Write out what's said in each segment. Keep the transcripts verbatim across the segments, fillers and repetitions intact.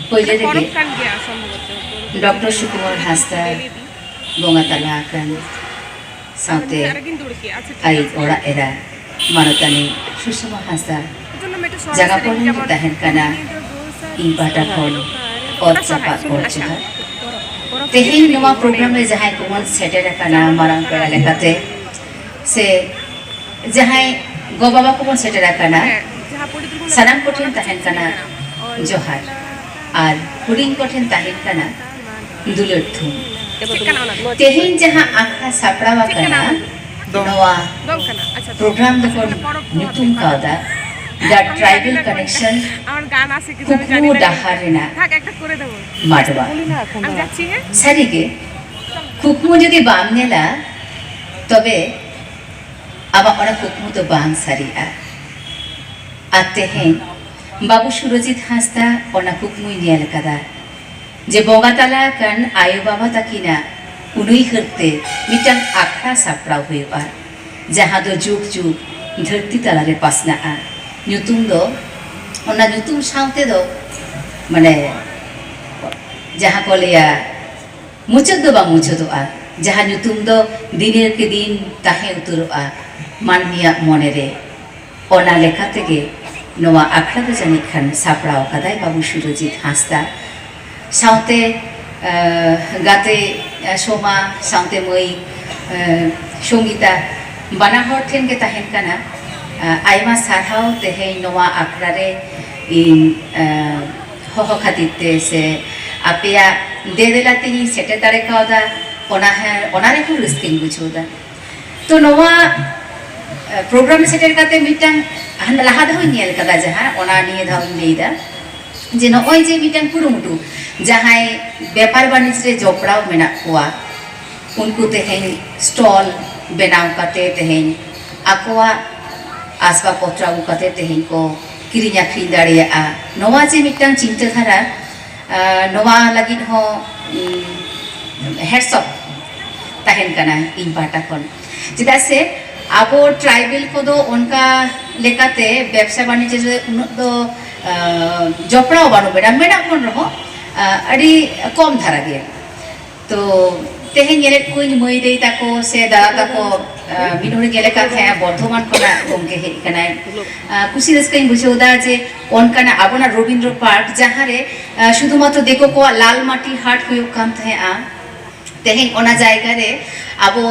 ᱯᱳᱭᱞᱳ ᱨᱮᱜᱮ ᱯᱚᱨᱚᱵᱽ ᱠᱟᱱ ᱜᱮᱭᱟ ᱥᱚᱢᱵᱷᱚᱵᱚᱛᱚ᱾ ᱰᱚᱠᱴᱚᱨ ᱥᱩᱠᱩᱢᱟᱨ ᱦᱟᱸᱥᱫᱟ ᱵᱚᱸᱜᱟ ᱛᱟᱞᱟ ᱟᱠᱟᱱ ᱥᱟᱶᱛᱮ ᱟᱡ ᱚᱲᱟᱜ ᱮᱨᱟ ᱢᱟᱱᱚᱛᱟᱱᱤ ᱥᱩᱥᱚᱢᱟ ᱦᱟᱸᱥᱫᱟ ᱡᱟᱸᱜᱟ ᱯᱚᱨᱮ ᱛᱟᱦᱮᱱ ᱠᱟᱱᱟ ᱤᱧ ᱯᱟᱦᱴᱟ ᱠᱷᱚᱱ ᱚᱛ ᱪᱟᱯᱟᱫ ᱜᱚᱰ ᱡᱚᱦᱟᱨ᱾ ᱛᱮᱦᱮᱧ ᱱᱚᱣᱟ ᱯᱨᱳᱜᱨᱟᱢ ᱨᱮ ᱡᱟᱦᱟᱸᱭ ᱠᱚᱵᱚᱱ ᱥᱮᱴᱮᱨ ᱟᱠᱟᱱᱟ ᱢᱟᱨᱟᱝ ᱯᱮᱲᱟ ᱞᱮᱠᱟᱛᱮ, ᱥᱮ ᱡᱟᱦᱟᱸᱭ ᱜᱚ ᱵᱟᱵᱟ ᱠᱚᱵᱚᱱ ᱥᱮᱴᱮᱨ ᱟᱠᱟᱱᱟ, ᱥᱟᱱᱟᱢ ᱠᱚᱴᱷᱮᱱ ᱛᱟᱦᱮᱱ ᱠᱟᱱᱟ ᱡᱚᱦᱟᱨ, ᱟᱨ ᱦᱩᱰᱤᱧ ᱠᱚᱴᱷᱮᱱ ᱛᱟᱦᱮᱱ ᱠᱟᱱᱟ ᱫᱩᱞᱟᱹᱲ ᱛᱷᱩᱢ᱾ ᱛᱮᱦᱮᱧ ᱡᱟᱦᱟᱸ ᱟᱠᱷᱲᱟ ᱥᱟᱯᱲᱟᱣ ᱟᱠᱟᱱᱟ, ᱱᱚᱣᱟ ᱯᱨᱳᱜᱨᱟᱢ ᱫᱚᱠᱚ ᱧᱩᱛᱩᱢ ᱠᱟᱣᱫᱟ The Tribal Connection, ᱠᱩᱠᱢᱩ ᱰᱟᱦᱟᱨ ᱨᱮᱱᱟᱜ ᱢᱟᱰᱣᱟ᱾ ᱥᱟᱹᱨᱤᱜᱮ, ᱠᱩᱠᱢᱩ ᱡᱩᱫᱤ ᱵᱟᱢ ᱧᱮᱞᱟ, ᱛᱚᱵᱮ ᱟᱢᱟᱜ ᱚᱱᱟ ᱠᱩᱠᱢᱩ ᱫᱚ ᱵᱟᱝ ᱥᱟᱹᱨᱤᱜᱼᱟ᱾ ᱟᱨ ᱛᱮᱦᱮᱧ ᱵᱟᱹᱵᱩ ᱥᱩᱨᱚᱡᱤᱛ ᱦᱟᱸᱥᱫᱟ ᱚᱱᱟ ᱠᱩᱠᱢᱩᱭ ᱧᱮᱞ ᱟᱠᱟᱫᱟ ᱡᱮ ᱵᱚᱸᱜᱟ ᱛᱟᱞᱟ ᱟᱠᱟᱱ ᱟᱭᱳ ᱵᱟᱵᱟ ᱛᱟᱹᱠᱤᱱᱟᱜ ᱩᱱᱩᱭᱦᱟᱹᱨ ᱛᱮ ᱢᱤᱫᱴᱟᱝ ᱟᱠᱷᱲᱟ ᱥᱟᱯᱲᱟᱣ ᱦᱩᱭᱩᱜᱼᱟ, ᱡᱟᱦᱟᱸ ᱫᱚ ᱡᱩᱜᱽ ᱡᱩᱜᱽ ᱫᱷᱟᱹᱨᱛᱤ ᱛᱟᱞᱟᱨᱮ ᱯᱟᱥᱱᱟᱜᱼᱟ᱾ ᱧᱩᱛᱩᱢ ᱫᱚ, ᱚᱱᱟ ᱧᱩᱛᱩᱢ ᱥᱟᱶᱛᱮ ᱫᱚ, ᱢᱟᱱᱮ, ᱡᱟᱦᱟᱸ ᱠᱚ ᱞᱟᱹᱭᱟ, ᱢᱩᱪᱟᱹᱫ ᱫᱚ ᱵᱟᱝ ᱢᱩᱪᱟᱹᱫᱚᱜᱼᱟ, ᱡᱟᱦᱟᱸ ᱧᱩᱛᱩᱢ ᱫᱚ ᱫᱤᱱᱮᱨ ᱠᱮ ᱫᱤᱱ ᱛᱟᱦᱮᱸ ᱩᱛᱟᱹᱨᱚᱜᱼᱟ ᱢᱟᱹᱱᱢᱤᱭᱟᱜ ᱢᱚᱱᱮᱨᱮ᱾ ᱚᱱᱟ ᱞᱮᱠᱟ ᱛᱮᱜᱮ ᱱᱚᱣᱟ ᱟᱠᱷᱲᱟ ᱫᱚ ᱡᱟᱹᱱᱤᱡ ᱠᱷᱟᱱ ᱥᱟᱯᱲᱟᱣ ᱟᱠᱟᱫᱟᱭ ᱵᱟᱹᱵᱩ ᱥᱩᱨᱚᱡᱤᱛ ᱦᱟᱸᱥᱫᱟ᱾ ᱥᱟᱶᱛᱮ, ᱟᱸ, ᱜᱟᱛᱮ, ᱟᱸ, ᱥᱳᱢᱟ, ᱥᱟᱶᱛᱮ ᱢᱟᱹᱭ, ᱟᱸ, ᱥᱚᱝᱜᱤᱛᱟ, ᱵᱟᱱᱟ ᱦᱚᱲ ᱴᱷᱮᱱ ᱜᱮ ᱛᱟᱦᱮᱱ ᱠᱟᱱᱟ, ᱟᱸ, ᱟᱭᱢᱟ ᱥᱟᱨᱦᱟᱣ ᱛᱮᱦᱮᱧ ᱱᱚᱣᱟ ᱟᱠᱷᱲᱟ ᱨᱮ ᱤᱧ, ᱟᱸ, ᱦᱚᱦᱚ ᱠᱷᱟᱹᱛᱤᱨ ᱛᱮ ᱥᱮ ᱟᱯᱮᱭᱟᱜ ᱫᱮᱼᱫᱮᱞᱟ ᱛᱮ ᱤᱧ ᱥᱮᱴᱮᱨ ᱫᱟᱲᱮ ᱠᱟᱣᱫᱟ, ᱚᱱᱟ ᱦᱮᱸ, ᱚᱱᱟ ᱨᱮᱦᱚᱸ ᱨᱟᱹᱥᱠᱟᱹᱧ ᱵᱩᱡᱷᱟᱹᱣ ᱫᱟ᱾ ᱛᱚ ᱱᱚᱣᱟ, ᱮ, ᱯᱨᱳᱜᱨᱟᱢ ᱨᱮ ᱥᱮᱴᱮᱨ ᱠᱟᱛᱮ ᱢᱤᱫᱴᱟᱝ ᱦᱟᱱᱟ ᱞᱟᱦᱟ ᱫᱷᱟᱣ ᱤᱧ ᱧᱮᱞ ᱠᱟᱫᱟ, ᱡᱟᱦᱟᱸ ᱚᱱᱟ ᱱᱤᱭᱟᱹ ᱫᱷᱟᱣ ᱤᱧ ᱞᱟᱹᱭ ᱫᱟ ᱡᱮ ᱱᱚᱜᱼᱚᱭ ᱡᱮ ᱢᱤᱫᱴᱟᱝ ᱠᱩᱨᱩᱢᱩᱴᱩ, ᱡᱟᱦᱟᱸᱭ ᱵᱮᱯᱟᱨ ᱵᱟᱹᱱᱤᱡᱽ ᱨᱮ ᱡᱚᱯᱲᱟᱣ ᱢᱮᱱᱟᱜ ᱠᱚᱣᱟ, ᱩᱱᱠᱩ ᱛᱮᱦᱮᱧ ᱥᱴᱚᱞ ᱵᱮᱱᱟᱣ ᱠᱟᱛᱮ ᱛᱮᱦᱮᱧ ᱟᱠᱚᱣᱟᱜ ᱟᱥᱵᱟᱵ ᱯᱚᱛᱨᱚ ᱟᱹᱜᱩ ᱠᱟᱛᱮ ᱛᱮᱦᱮᱧ ᱠᱚ ᱠᱤᱨᱤᱧ ᱟᱹᱠᱷᱨᱤᱧ ᱫᱟᱲᱮᱭᱟᱜᱼᱟ᱾ ᱱᱚᱣᱟ ᱡᱮ ᱢᱤᱫᱴᱟᱝ ᱪᱤᱱᱛᱟᱹ ᱫᱷᱟᱨᱟ, ᱟᱸ, ᱱᱚᱣᱟ ᱞᱟᱹᱜᱤᱫ ᱦᱚᱸ, ᱩᱸ, hats off ᱛᱟᱦᱮᱱ ᱠᱟᱱᱟ ᱤᱧ ᱯᱟᱦᱴᱟ ᱠᱷᱚᱱ᱾ ᱪᱮᱫᱟᱜ ᱥᱮ ᱟᱵᱚ ᱴᱨᱟᱭᱵᱮᱞ ᱠᱚᱫᱚ ᱚᱱᱠᱟ ᱞᱮᱠᱟᱛᱮ ᱵᱮᱵᱽᱥᱟ ᱵᱟᱱᱤᱡᱽ ᱨᱮ ᱩᱱᱟᱹᱜ ᱫᱚ ᱡᱚᱯᱲᱟᱣ ᱵᱟᱹᱱᱩᱜ ᱵᱮᱱᱟ, ᱢᱮᱱᱟᱜ ᱵᱚᱱ ᱨᱮᱦᱚᱸ ᱟᱹᱰᱤ ᱠᱚᱢ ᱫᱷᱟᱨᱟ ᱜᱮ᱾ ᱛᱚ ᱛᱮᱦᱮᱧ ᱧᱮᱞᱮᱫ ᱠᱚᱣᱟᱧ ᱢᱟᱹᱭ ᱫᱟᱹᱭ ᱛᱟᱠᱚ ᱥᱮ ᱫᱟᱫᱟ ᱛᱟᱠᱚ, ᱢᱤᱫ ᱦᱚᱲᱤᱧ ᱧᱮᱞᱮ ᱠᱟᱱ ᱛᱟᱦᱮᱸᱫ ᱵᱚᱨᱫᱷᱚᱢᱟᱱ ᱠᱷᱚᱱᱟᱜ ᱜᱚᱢᱠᱮ ᱦᱮᱡ ᱠᱟᱱᱟᱭ᱾ ᱠᱩᱥᱤ ᱨᱟᱹᱥᱠᱟᱹᱧ ᱵᱩᱡᱷᱟᱹᱣ ᱮᱫᱟ ᱡᱮ ᱚᱱᱠᱟᱱᱟᱜ ᱟᱵᱚᱱᱟᱜ ᱨᱚᱵᱤᱱᱫᱨᱚ ᱯᱟᱨᱠ, ᱡᱟᱦᱟᱸᱨᱮ ᱥᱩᱫᱷᱩ ᱢᱟᱛᱨᱚ ᱫᱤᱠᱩ ᱠᱚᱣᱟᱜ ᱞᱟᱞ ᱢᱟᱴᱤ ᱦᱟᱴ ᱦᱩᱭᱩᱜ ᱠᱟᱱ ᱛᱟᱦᱮᱸᱫᱼᱟ, ᱛᱮᱦᱮᱧ ᱚᱱᱟ ᱡᱟᱭᱜᱟ ᱨᱮ ᱟᱵᱚ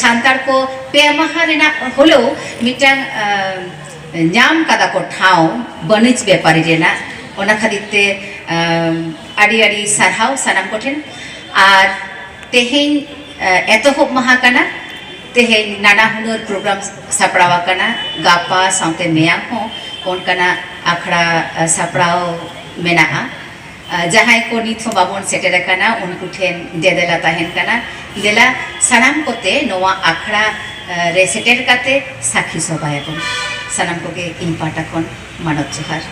ᱥᱟᱱᱛᱟᱲ ᱠᱚ ᱯᱮ ᱢᱟᱦᱟ ᱨᱮᱱᱟᱜ ᱦᱚᱞᱮᱣ ᱢᱤᱫᱴᱟᱝ ᱧᱟᱢ ᱠᱟᱫᱟ ᱠᱚ ᱴᱷᱟᱶ ᱵᱟᱹᱱᱤᱡᱽ ᱵᱮᱯᱟᱨᱤ ᱨᱮᱱᱟᱜ᱾ ᱚᱱᱟ ᱠᱷᱟᱹᱛᱤᱨ ᱛᱮ ᱟᱹᱰᱤ ᱟᱹᱰᱤ ᱥᱟᱨᱦᱟᱣ ᱥᱟᱱᱟᱢ ᱠᱚᱴᱷᱮᱱ᱾ ᱟᱨ ᱛᱮᱦᱮᱧ ᱮᱛᱚᱦᱚᱵ ᱢᱟᱦᱟ ᱠᱟᱱᱟ᱾ ᱛᱮᱦᱮᱧ ᱱᱟᱱᱟ ᱦᱩᱱᱟᱹᱨ ᱯᱨᱳᱜᱨᱟᱢ ᱥᱟᱯᱲᱟᱣ ᱟᱠᱟᱱᱟ᱾ ᱜᱟᱯᱟ ᱥᱟᱶᱛᱮ ᱢᱮᱭᱟᱝ ᱦᱚᱸ ᱚᱱᱠᱟᱱᱟᱜ ᱟᱠᱷᱲᱟ ᱥᱟᱯᱲᱟᱣ ᱢᱮᱱᱟᱜᱼᱟ᱾ ᱡᱟᱦᱟᱸᱭ ᱠᱚ ᱱᱤᱛ ᱦᱚᱸ ᱵᱟᱵᱚᱱ ᱥᱮᱴᱮᱨ ᱟᱠᱟᱱᱟ, ᱩᱱᱠᱩ ᱴᱷᱮᱱ ᱫᱮᱫᱮᱞᱟ ᱛᱟᱦᱮᱱ ᱠᱟᱱᱟ᱾ ᱫᱮᱞᱟ ᱥᱟᱱᱟᱢ ᱠᱚᱛᱮ ᱱᱚᱣᱟ ᱟᱠᱷᱲᱟ ᱨᱮ ᱥᱮᱴᱮᱨ ᱠᱟᱛᱮ ᱥᱟᱹᱠᱷᱤ ᱥᱚᱵᱷᱟᱭᱟᱵᱚᱱ᱾ ᱥᱟᱱᱟᱢ ᱠᱚᱜᱮ ᱤᱧ ᱯᱟᱦᱴᱟ ᱠᱷᱚᱱ ᱢᱟᱱᱚᱛ ᱡᱚᱦᱟᱨ᱾